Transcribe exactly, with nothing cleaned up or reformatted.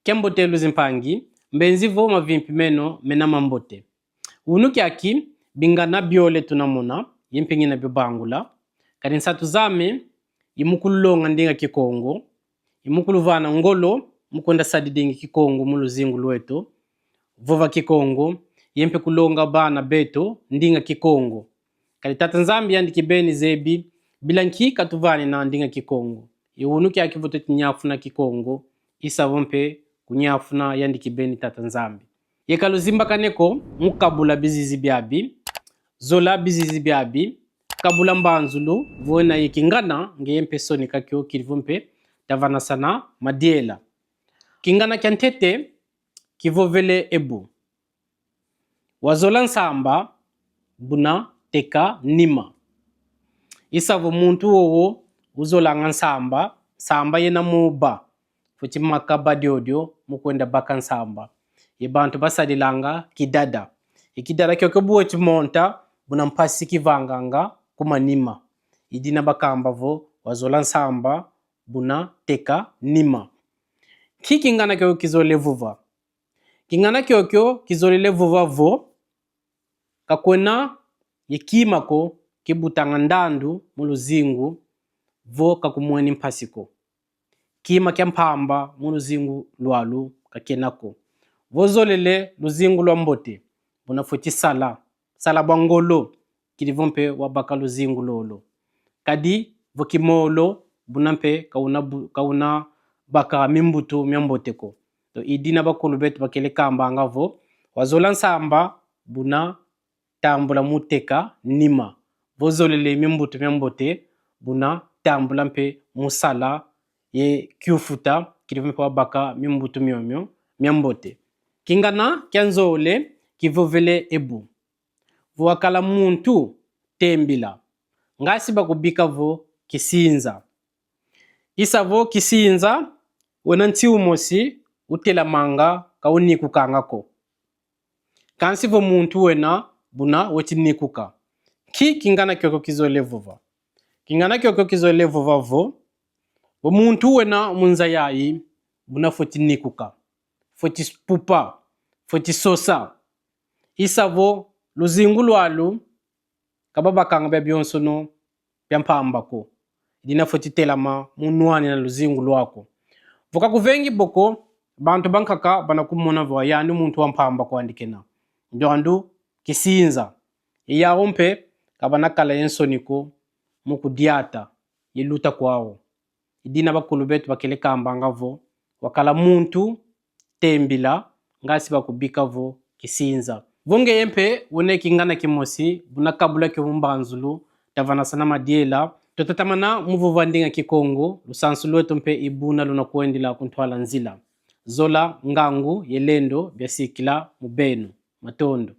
Kiambote luzimpangi, mbenzi vo mavimpi meno mena mambote. Unu kiaki, bingana biole tuna mona, ye mpe ngina byo bangula. Kadi nsatu zame, i mu kululonga ndinga Kikongo, i mu kuluvana ngolo, mu kwenda sadidingi Kikongo mu luzingu lweto, vova Kikongo, ye mpe kulonga bana beto ndinga Kikongo. Kadi Tata Nzambi yandi kibeni zebi bila nki katuvanina ndinga Kikongo. I unu kiaki vo tweti nyafuna Kikongo, i sa vo mpe kunyafuna yandi kibeni Tata Nzambi. Ye ka luzimbakane ko mu kabula bizizi biabi, zola bizizi biabi, kabula mbanzulu, vo wena ye kingana, ngeye mpe sonika kio, kidi vo mpe tavanasana madiela. Kingana kia ntete kivovele ebu: Wazola nsamba, buna teka nima. I sa vo muntu wowo uzolanga nsamba, nsamba yena mu ba, fweti maka ba diodio mu kwenda baka nsamba. Ye bantu basadilanga kidada. Ye kidada kiokio bu weti monta, buna mpasi kivanganga ku manima. I dina bakamba vo wazola nsamba, buna teka nima. Nki kingana kiokio kizolele vova? Kingana kiokio kizolele vova vo ka kwena ye kima ko kibutanga ndandu mu luzingu vo ka kumweni mpasi ko. Kima kia mpamba mu luzingu lwalu ka kiena ko. Vo zolele luzingu lwa mbote, buna fweti sala, sala bwa ngolo, kidi vo mpe wabaka luzingu lolo. Kadi vo kimolo, buna mpe ka una bu-, ka una baka mimbutu mia mbote ko. To, i dina bakulu beto bakele kambanga vo: Wazola nsamba, buna tambula mu teka nima. Vo zolele mimbutu mia mbote, buna tambula mpe mu sala ye kiufuta, kidi vo mpe wabaka mimbutu miomio mia mbote. Kingana kia nzole kivovele ebu: Vo wakala muntu, tembila, ngasi bakubika vo kisinza. I sa vo kisinza, wena nti umosi utelamanga, ka unikukanga ko. Kansi vo muntu wena, buna weti nikuka. Nki kingana kiokio kizolele vova? Kingana kiokio kizolele vova vo, vo muntu wena mu nza yayi, buna fweti nikuka, fweti pupa, fweti sosa. I sa vo luzingu lwalu ka babakanga bia bionsono bia mpamba ko. I dina fweti telama mu nwanina luzingu lwaku. Vo ka kuvengi bo ko, bantu bankaka bana kumona vo yandi muntu wa mpamba kwandi kena. Ndioyo kisinza. I yawu mpe ka bana kala ye nsoni ko mu kudiata ye luta kwawu. I dina bakulu beto bakele kambanga vo: Wakala muntu, tembila, ngasi bakubika vo kisinza. Vo ngeye mpe wena kingana kimosi, buna kabula kio mu mbanzulu, tavanasana madiela. Twatatamana mu vova ndinga Kikongo, lusansu lweto mpe i buna luna kwendila ku ntwala nzila. Zola, ngangu ye lendo biasikila mu beno. Matondo.